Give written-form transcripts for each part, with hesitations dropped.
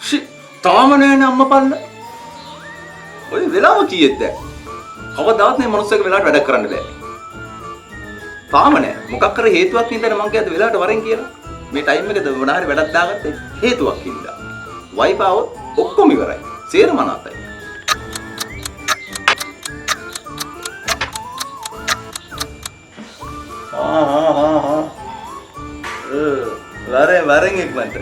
ෂි තාම නෑනේ අම්මා පල්ල. ඔය වෙලාව කීයද දැන්? කවදාවත් මේ මනුස්සයාගේ වෙලාවට වැඩක් කරන්න බෑ. තාම නෑ. මොකක් කර හේතුවක් හින්දානේ මං කියද්ද වෙලාවට වරෙන් කියලා. මේ ටයිම් එකද මොන හරි වැඩක් දාගත්තේ හේතුවක් හින්දා. වයිෆ් ආවොත් ඔක්කොම ඉවරයි. සේරම අනාතයි. හා හා හා හා. වරෙන් වරෙන් ඉක්මනට.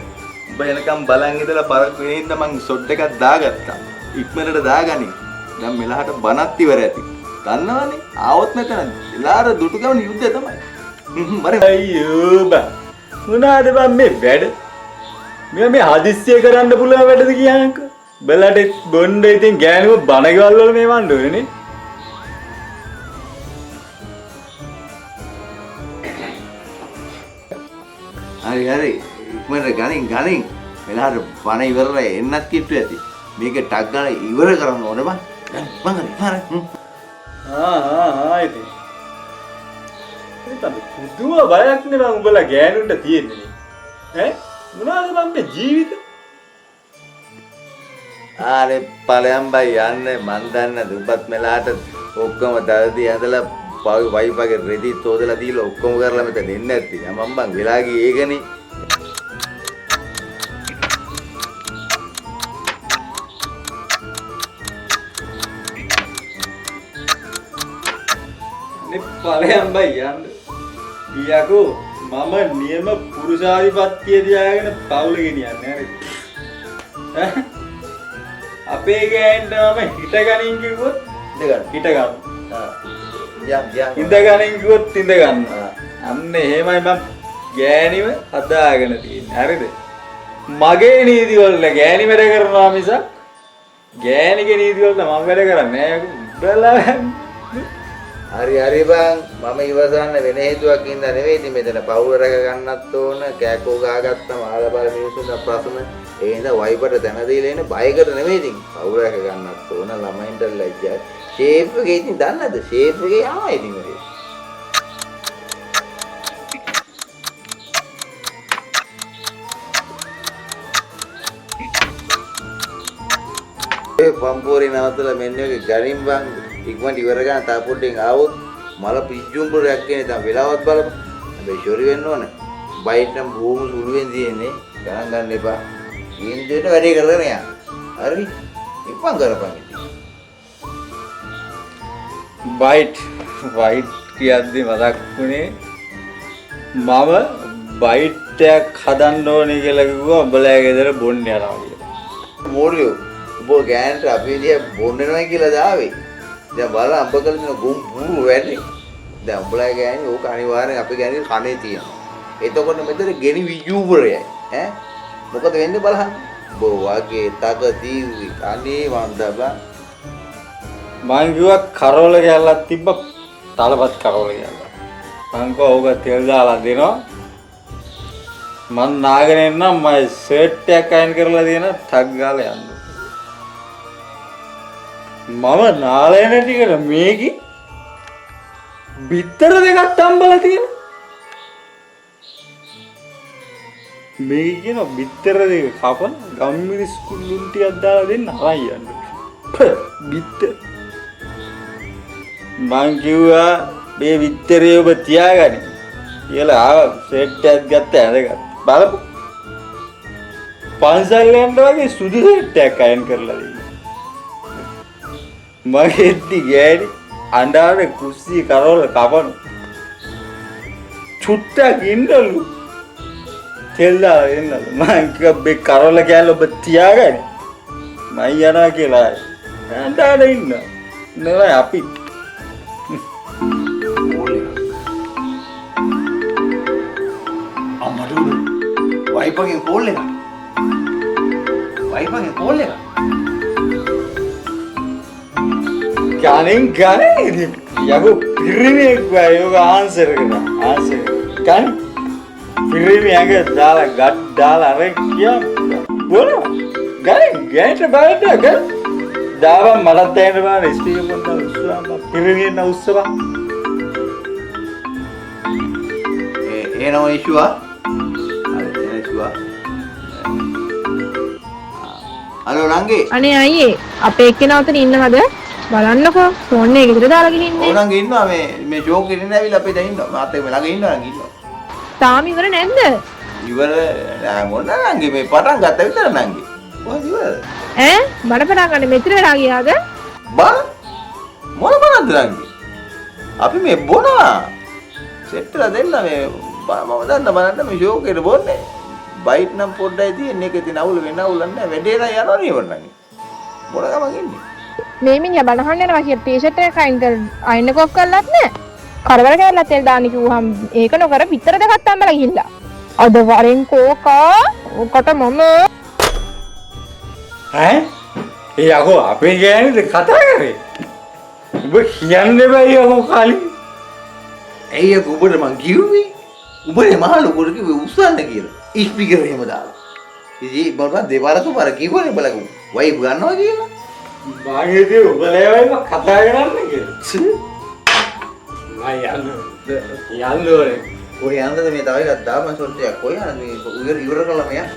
උඹ එනකම් බලන් ඉඳලා පරක් වෙන හින්දා මං ෂොට් එකක් දාගත්තා. ඉක්මනට දාගනින්. දැන් මෙලහට බනත් ඉවර ඇති. දන්නවනේ ආවොත් මෙතන එලාර දුටු ගමන් යුද්ධය තමයි. වරෙන්. අයියෝ බං. මොනාද බං මේ වැඩ? මෙයා මේ හදිස්සිය කරන්න පුළුවන් වැඩද කියහන්කෝ. බලට බොණ්ඩ ඉතින් ගෑනුව බන ගෙවල් වල මේ වන්න ඕනේ නේ. හරි හරි ඉක්මනට ගනින් ගනින්. මෙලහට බන ඉවරලා එන්නත් කිට්ටු ඇති. මේක ටක් ගාලා ඉවර කරන්න ඕනේ බං. ගන්න බං හරි හරි. හා හා හා ඉතින්. ඉතින් තමයි පුදුම බයක් නේ බං උඹලා ගෑනුන්ට තියෙන්නේ නේ. ඈ මොනවාද බං මේ ජීවිත? ආනේ ඵලයන් බයි යන්නේ මන් දන්නේ උඹත් මෙලහට ඔක්කොම දරදී ඇඳලා වයිෆගේ රෙදි තෝදලා දීලා ඔක්කොම කරලා මෙතන එන්නේ නැති. මම බං වෙලා ගියේ ඒකනේ. නේ ඵලයන් බයි යන්න. ඊයකෝ මම නියම පුරුෂාධිපත්‍ය තියාගෙන පවුල ගෙනියන්නේ හරිද? ඈ අපේ ගෑනට මම හිටගනින් කිව්වොත් ඉඳ ගන්න. හිට ගන්න. ආ. යම් යම්. ඉඳ ගනින් කිව්වොත් ඉඳ ගන්න. අන්න එහෙමයි මම ගෑණිව හදාගෙන තියෙන්නේ. හරිද? මගේ නීති වලට ගෑණි වැඩ කරනවා මිසක් ගෑණිගේ නීති වලට මම වැඩ කරන්නේ නෑ. උඹලා හරි හරි බං මම ඉවසන්න වෙන හේතුවක් හින්දා නෙවෙයි ඉතින් මෙතන පවුල රැක ගන්නත් ඕන කෑකෝ ගහගත්තම ආලා බල මිනිස්සුන්ට ප්‍රශ්න ඒ හින්දා වයිෆට තැන දීලා එන බයකට නෙවෙයි ඉතින් පවුල රැක ගන්නත් ඕන ළමයින්ට ලැජ්ජා ෂේප් එකේ ඉතින් දන්නද ෂේප් එකේ යනවා ඉතින් ඔය ඒ පම්පෝරේ නවත්තලා මෙන්න එක ගනින් බං ඉක්මනට ඉවර ගන්න තා පොඩ්ඩෙන් ආවොත් මල පිජ්ජුම්පුරයක් කියන දැන් වෙලාවත් බලපන්. හැබැයි ෂොරි වෙන්න ඕන. බයිට් නම් බොහොම සුළුවෙන් තියෙන්නේ. ගණන් ගන්න එපා. කියන දෙයට වැඩේ කරගෙන යන්න. හරි? ඉක්මන් කරපන් ඉතින්. බයිට් බයිට් කියද්දි මතක් වුණේ මම බයිට් එකක් හදන්න ඕනේ කියලා කිව්වා උඹලා ගෙදර බොන්න යනවා කියලා. මෝරියෝ උඹ ගෑනට අපි දිහා බොන්න එනවා කියලා දාවේ. දැන් බලන්න අඹ කළ දෙන ගොම් බූරු වැඩේ. දැන් උඹලා ගෑණි ඕක අනිවාර්යෙන් අපේ ගෑණි කනේ තියෙනවා. එතකොට මෙතන ගෙනි විජූපරයයි. ඈ මොකද වෙන්නේ බලන්න. උඹ වගේ තක දීවි අනේ වන්ද බං. මං කිව්වා කරවල කැල්ලක් තිබ්බ තලපත් කරවල කැල්ලක්. මං කිව්වා ඕක තෙල් දාලා දෙනවා. මං නාගෙන එන්නම් මම ෂර්ට් එකක් අයන් කරලා දෙන ටක් ගාලා යන්න. මම නාලා එන ටිකට මේකි බිත්තර දෙකක් තම්බලා තියෙනවා. මේක කියන බිත්තර දෙක කපන ගම්මිරිස් කුල්ලුන් ටිකක් දාලා දෙන්න අරන් යන්න. බිත්තර මං කිව්වා මේ බිත්තරේ ඔබ තියාගනි කියලා ආව සෙට් එකක් ගත්ත ඇඳගත්තා. බලපු පන්සල් යන්න වගේ සුදු සෙට් එකක් අයන් කරලා දෙන්න. මගේ ඉද්දි ගෑණි අඬාන කුස්සිය කරවල කපන චුට්ටක් ඉන්නලු තෙල් දාලා එන්නලු. මං කිව්වා මේ කරවල කෑල්ල ඔබ තියාගනි මං යනවා කියලා. අඬාන ඉන්න නෑ අපි අම්මට උඩ වයිෆගෙන් කෝල් එකක්. වයිෆගෙන් කෝල් එකක්. ගණන් ගණන් ඉතින් යකෝ පිරිමියෙක් වයි ඔක ආන්සර් කරා ආන්සර් ගණන් පිරිමි ඇඟ දාලා ගත් දාලා අර කියා බොනවා ගණන් ගෑනට බලන්න ගන්න දාපන් මටත් ඇහෙන්න බලන්න ස්පීකර් ෆෝන් දාලා උස්සවා පිරිමියෙන් නම් උස්සවා ඒ එනවා ඉෂුවා. හරි එන ඉෂුවා. හලෝ නංගි. අනේ අයියේ, අපේ එක්කෙනා උතන ඉන්නවද? බලන්නකෝ, ෆෝන් එක ගෙදර දාලා ගිහින් ඔව් ඉන්නේ. නංගි ඉන්නවා. මේ මේ ෂෝක් එකේ ඇවිල්ලා අපේ දැන් ඉන්නවා. මාත් එක්ක ළඟ ඉන්නවා නංගි, ඉන්නවා. තාම ඉවර නැද්ද? ඉවර නෑ මොන නංගි, මේ පටන් ගත්ත විතර නංගි. කොහොමද ඉවර? ඈ, බඩ පටන් ගන්න මෙච්චර වෙලා ගියාද? බල මොන බලන්ද නංගි? අපි මේ බොනවා. සෙට් වෙලා දෙන්න මේ මම දන්න බලන්න මේ ෂෝක් එකට බොන්නේ. බයිට් නම් පොඩ්ඩයි තියෙන්නේ. ඒක ඉතින් අවුල වෙන අවුලක් නෑ. වැඩේ නම් යනවා නේ ඉවර නංගි. බොන ගමන් ඉන්නේ. මේ මිනිහා බණ අහන්න යනවා කියලා ටී-ෂර්ට් එක අයින් කර අයින් එක ඔෆ් කරලත් නෑ. කරවල කෑල්ලත් තෙල් දාන්න කිව්වහම ඒක නොකර විතර දෙකක් තම්බලා ගිහිල්ලා. අද වරෙන් කෝකා ඔකට මම ඈ, ඒ යකෝ අපේ ගෑණිද කතා කරේ? උඹ කියන්න එපා යකෝ කලින්. ඇයි අක උඹට මං කිව්වේ? උඹනේ මහ ලොකුට කිව්වේ උස්සන්න කියලා. ස්පීකර් එහෙම දාලා. ඉතින් මම දෙපාරක් තුපාර කිව්වනේ උඹලා වයිෆ් ගන්නවා කියලා. මං හිතුවේ උඹලා ඒවා කතා කරන්න කියලා. මං යන්න යන්න ඕනේ. කොහේ යන්නද මේ? තව එකක් දාපන් ෂොට් එකක්. කොහේ යන්නද මේ? ඉවර ඉවර කළා මෙයා.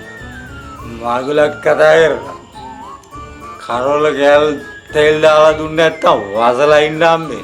මගුලක් කතා කරලා කරවල කෑල් තෙල් දාලා දුන්නේ නැත්තම් වසලා ඉන්න අම්මේ.